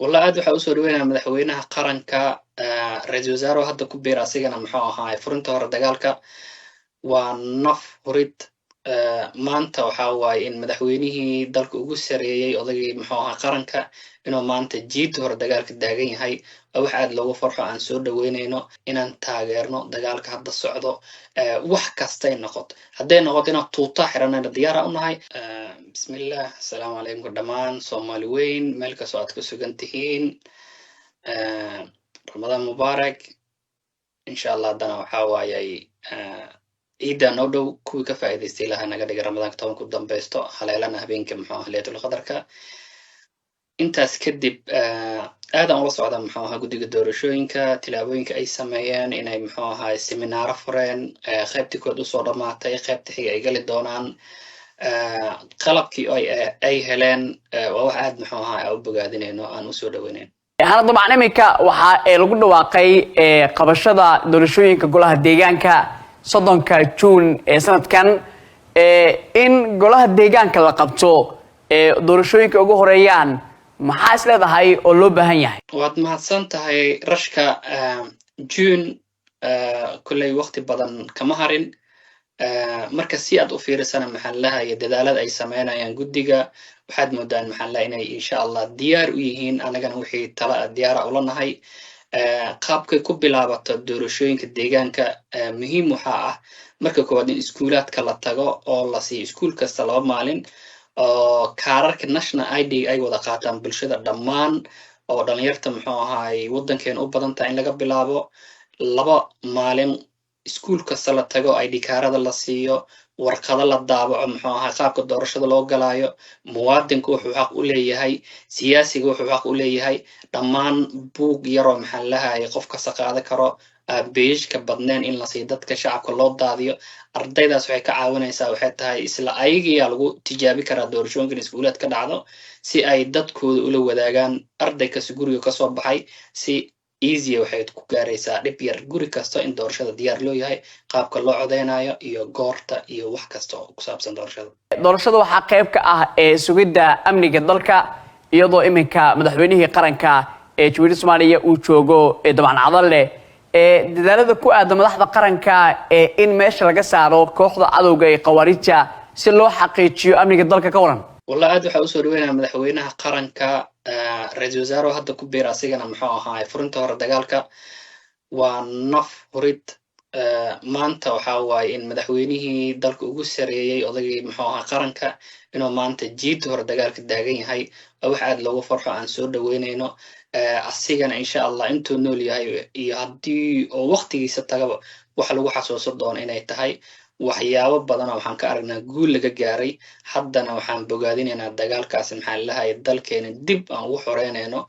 Wallah, aad waxaa usoo dhaweynaya madaxweynaha qaranka, ra-iisul wasaare hadda ku biira asigana, muxuu ahaay, furinta hore dagaalka. Waa naf hurid. Maanta waxaa waaye in madaxweynihii dalka ugu sareeyey, odaygii, muxuu ahaa, qaranka, inuu maanta jiidda hore dagaalka taagan yahay waa wax aad loogu farxo. Aan soo dhaweynayno inaan taageerno dagaalka hadda socdo, wax kastay noqoto. Hadday noqoto inaan tuutaa xiranayna, diyaara u nahay. Bismillah, asalaamu calaykum dhammaan Soomaali weyn meel kastoo aad ku sugan tihiin. Ramadaan mubaarak. Insha Allah haddana waxaa waayay ciidda noo dhow, kuwii ka faa'iidaystay Ilaha naga dhigay, Ramadaanka 10 ku dambaysto, haleelana habeenka, muxuu ahaa, Laylatul Qadarka. Intaas kadib, aadaan ula socdaa, muxuu ahaa, guddiga doorashooyinka, tilaabooyinka ay sameeyeen, inay, muxuu ahaa, seminaaro fureen, qaybtii kood usoo dhammaatay, qaybta xiga ay gali doonaan, qalabkii ay heleen, waa wax aad, muxuu ahaa, aan u bogaadinayno, aan usoo dhaweynayno. Hana dabcan iminka waxaa lagu dhawaaqay qabashada doorashooyinka golaha deegaanka 30-ka Juun ee sanadkan. In golaha deegaanka la qabto, doorashooyinka ugu horeeyaan, maxaa is leedahay oo loo baahan yahay? Waad mahadsan tahay, Rashka. June kolley waqti badan kama harin. Marka si aad u fiirisana, maxaan lahaya, dadaalada ay sameynayaan guddiga, waxaad moodaan, maxaan laha, inay insha Allah diyaar u yihiin. Anagana wixii tala diyaara ula nahay. Qaabkay ku bilaabato doorashooyinka deegaanka, muhiim waxaa ah marka koowaad in iskuulaadka la tago oo la siiyo iskuul kasta 2 maalin oo kaararka national ID ay wada qaataan bulshada dhammaan, oo dhalinyarta, muxuu ahaay, waddankeena u badan tahay, in laga bilaabo 2 maalin iskuul kasta la tago, ID kaarada la siiyo, warqado la daabaco, muxuu ahaa, qaabka doorashada loo galaayo, muwaadinku wuxuu xaq u leeyahay, siyaasiga wuxuu xaq u leeyahay, dhammaan buug yaroo, maxaan lahayay, qof kasta qaadan karo, beejka badneen, in la siiyo dadka shacabka, loo daadiyo. Ardaydaas waxay ka caawinaysaa, waxay tahay, isla ayagiyaa lagu tijaabi karaa doorashooyinkan iskuulaad ka dhacdo, si ay dadkooda ula wadaagaan. Arday kasta guriga kasoo baxay si easy waxay ku gaaraysaa, dhib yar, guri kasta in doorashada diyaar loo yahay, qaabka loo codeynayo iyo goorta iyo wax kasta oo ku saabsan doorashada. Doorashada waxaa qayb ka ah ee sugidda amniga dalka, iyadoo iminka madaxweynihii qaranka ee Jamhuuriyadda Soomaaliya uu joogo ee dabcan Cadalle. Ee dadaalada ku aada madaxda qaranka ee in meesha laga saaro kooxda cadowga ee Khawaarijta si loo xaqiijiyo amniga dalka, ka waran? Wallah, aad waxaa usoo dhaweynaya madaxweynaha qaranka, ra-iisul wasaare hadda ku biira asigana, muxuu ahaay, furinta hore dagaalka. Waa naf hurid. Maanta waxaa waaye in madaxweynihii dalka ugu sareeyey, odaygii, muxuu ahaa, qaranka, inuu maanta jiidda hore dagaalka taagan yahay waa wax aad loogu farxo, aan soo dhaweynayno. Asigana insha Allah intuu nool yahay iyo haddii oo waqtigiisa tagaba, waxa lagu xasuusan doono inay tahay waxyaabo badana waxaan ka aragnaa guul laga gaaray. Haddana waxaan bogaadinaynaa dagaalkaas, maxaa lahay, dalkeena dib aan ugu xoreynayno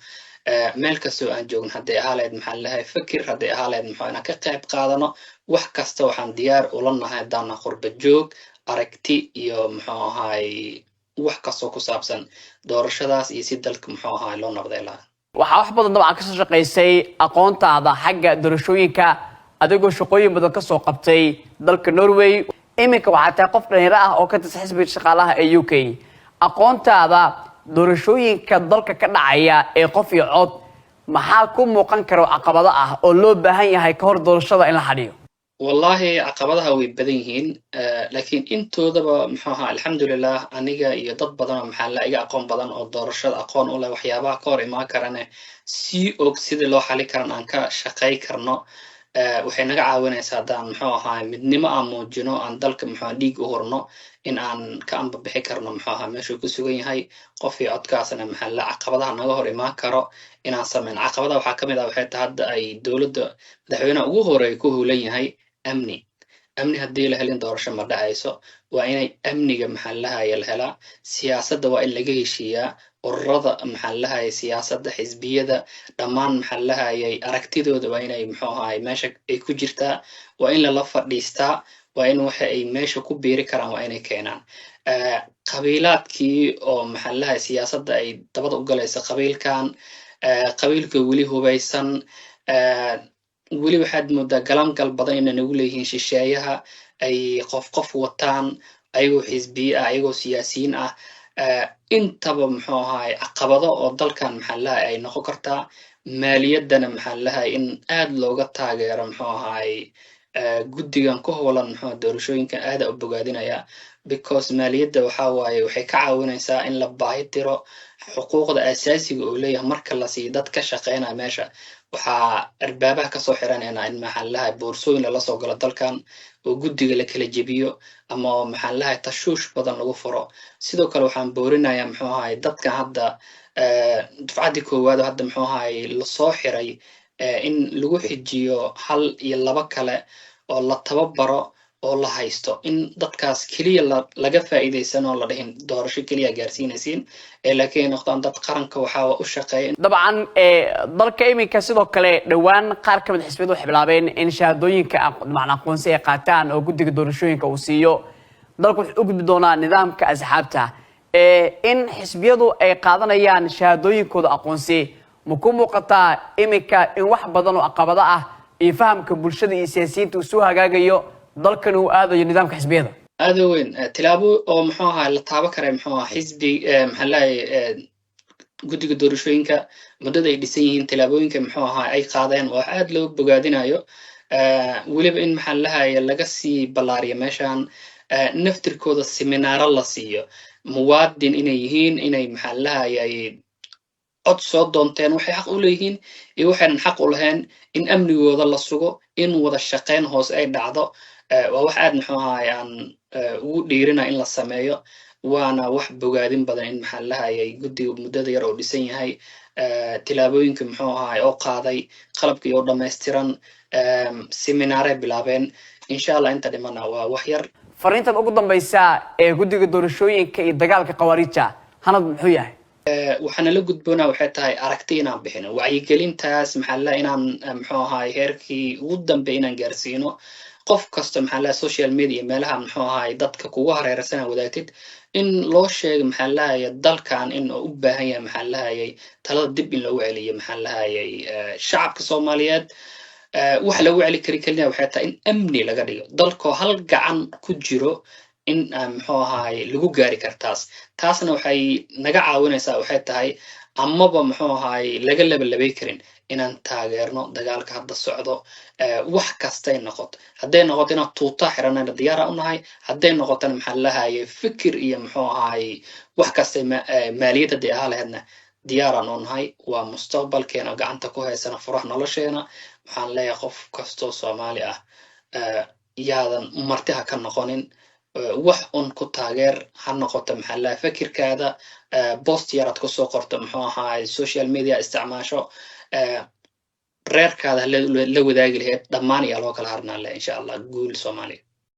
meel kastoo aan joogno. Hadday ahaa lahayd, maxaa lahay, fikir, hadday ahaa lahayd, muxuu, inaan ka qayb qaadano, wax kasta waxaan diyaar ula nahay haddaana qurba joog, aragti iyo, muxuu ahaay, wax kastoo ku saabsan doorashadaas iyo si dalka, muxuu ahaay, loo nabday lahaa. Waxaa wax badan dabcan kasoo shaqaysay aqoontaada xagga doorashooyinka, adigoo shaqooyin badan kasoo qabtay dalka Norway. Iminka waxaa tahay qof dhalinyaro ah oo ka tirsan xisbiga shaqaalaha ee UK. Aqoontaada doorashooyinka dalka ka dhacaya ee qof iyo cod, maxaa ku muuqan kara caqabado ah oo loo baahan yahay ka hor doorashada in la xadhiyo? Wallahi, caqabadaha way badan yihiin, laakiin intoodaba, muxuu ahaa, alxamdulilah, aniga iyo dad badan oo, maxaa la, iga aqoon badan oo doorashada aqoon u leh, waxyaabaha ka hor imaan karane sii og, sidii loo xali karan aan ka shaqay karno. Waxay naga caawinaysaa haddaan, muxuu ahaa, midnimo aan muujino, aan dalka, muxuu ahaa, dhiig u hurno, in aan ka ambabixi karno, muxuu ahaa, meeshuu ku sugan yahay qof iyo codkaasna, maxaa la, caqabadaha naga hor imaan karo inaan sameyn. Caqabadaha waxaa ka mid ah, waxay tahay, hadda ay dowladda madaxweynaha ugu horeeya ku howlan yahay amni. Amni haddii la helin, doorasho ma dhacayso. Waa inay amniga, maxaa lahaya, la helaa. Siyaasadda waa in laga heshiiyaa, ururada, maxaa lahaya, siyaasadda, xisbiyada dhammaan, maxaa lahayay, aragtidooda waa inay, muxuu ahaay, meesha ay ku jirtaa, waa in lala fadhiistaa, waa in waxa ay meesha ku biiri karaan waa inay keenaan. Qabiilaadkii oo, maxaa lahaya, siyaasadda ay dabada u galaysa, qabiilkan, qabiilka weli hubaysan, weli waxaad moodaa galangal badan inay nagu leeyihiin shisheeyaha, ay qof qof wataan, ayagoo xisbiye ah, ayagoo siyaasiyiin ah. Intaba muxuu ahaay caqabado oo dalkan maxaa lahay ay noqon kartaa. Maaliyaddana maxaa lahay in aad looga taageero muxuu ahaay guddigan ku howlan muxuu doorashooyinkan aada u bogaadinaya, because maaliyadda waxa waaye waxay ka caawinaysaa in la baahi tiro xuquuqda asaasiga uu leeyahay. Marka la siiyo dad ka shaqeynaya meesha, waxaa albaabaha kasoo xiranayna in maxaa lahay boorsooyin lala soo galo dalkan oo guddiga la kala jebiyo ama maxaa lahay tashuush badan lagu furo. Sidoo kale waxaan boorinayaa muxuu ahay dadka hadda dufcaddii koowaad oo hadda muxuu ahay lasoo xiray in lagu xijiyo hal iyo laba kale oo la tababaro oo la haysto, in dadkaas keliya laga faa'iidaysan oo la dhihin doorasho keliya gaarsiinaysiin ee laakiin ay noqdaan dad qaranka waxaa u shaqeeya. Dabcan, dalka iminka sidoo kale dhowaan qaar ka mid xisbiyadu waxay bilaabeen in shahaadooyinka macna aqoonsi ay qaataan oo guddiga doorashooyinka uu siiyo. Dalku wuxuu u gudbi doonaa nidaamka asxaabta. In xisbiyadu ay qaadanayaan shahaadooyinkooda aqoonsi, ma ku muuqataa iminka in wax badan oo caqabado ah iyo fahamka bulshada iyo siyaasiyiinta uu soo hagaagayo, dalkan uu aadayo nidaamka xisbiyada? Aada u weyn. Tilaabo oo muxuu ahaa la taabo karay muxuu ahaa xisbi maxaa lahay guddiga doorashooyinka muddada ay dhisan yihiin, tilaabooyinka muxuu ahaa ay qaadeen waa aad loo bogaadinayo. Weliba in maxaa lahaya laga sii ballaariyo meeshan, naftirkooda seminaaro la siiyo, muwaadin inay yihiin, inay maxaa lahayay cod soo doonteen, waxay xaq u leeyihiin iyo waxaynan xaq u lahayn, in amnigooda la sugo, in wada shaqayn hoose ay dhacdo. Waa wax aad muxuu ahaay aan ugu dhiirina in la sameeyo, waana wax bogaadin badan in maxaa lahayay guddiga muddada yar oo dhisan yahay tilaabooyinka muxuu ahaay oo qaaday, qalabkii oo dhammaystiran, seminaaray bilaabeen. Insha Allah inta dhimana waa wax yar. Fariintan ugu dambaysa ee guddiga doorashooyinka iyo dagaalka khawaariijta, Hanad, muxuu yahay? Waxaana la gudboonaa waxay tahay aragti inaan bixino, wacyigelintaas maxaa la inaan muxuu ahaay heerkii ugu dambe inaan gaarsiino qof kasta maxaa la social media, meelaha muxuu ahaay dadka kugu hareeraysan wadaagtid, in loo sheego maxaa lahayay dalkan in uu u baahan yahay maxaa lahayay talada dib in loogu celiyo maxaa lahayay shacabka Soomaaliyeed. Waxa lagu celi kari keliya waxay tahay in amni laga dhigo dalkoo hal gacan ku jiro, in muxuu ahaay lagu gaari kartaas. Taasna waxay naga caawinaysaa waxay tahay amaba muxuu ahaay laga labalabay karin inaan taageerno dagaalka hadda socdo. Wax kastay noqoto, hadday noqoto inaan tuuta xiranayna diyaara u nahay, hadday noqotona maxaa lahayay fikir iyo muxuu ahaay wax kastay maaliyad haddii ahaa lahaydna diyaaraan u nahay. Waa mustaqbalkeena gacanta ku haysana furax nolosheena. Waxaan leeyahay qof kastoo Soomaali ah, yaadan marti ha ka noqonin, wax un ku taageer, ha noqoto maxaa laha fikirkaada, post yaraad kusoo qorto muxuu ahaay social media isticmaasho, reerkaada la wadaagi lahayd dhammaan iyo loo kala harnaa leh. Insha Allah, guul Soomaaliya.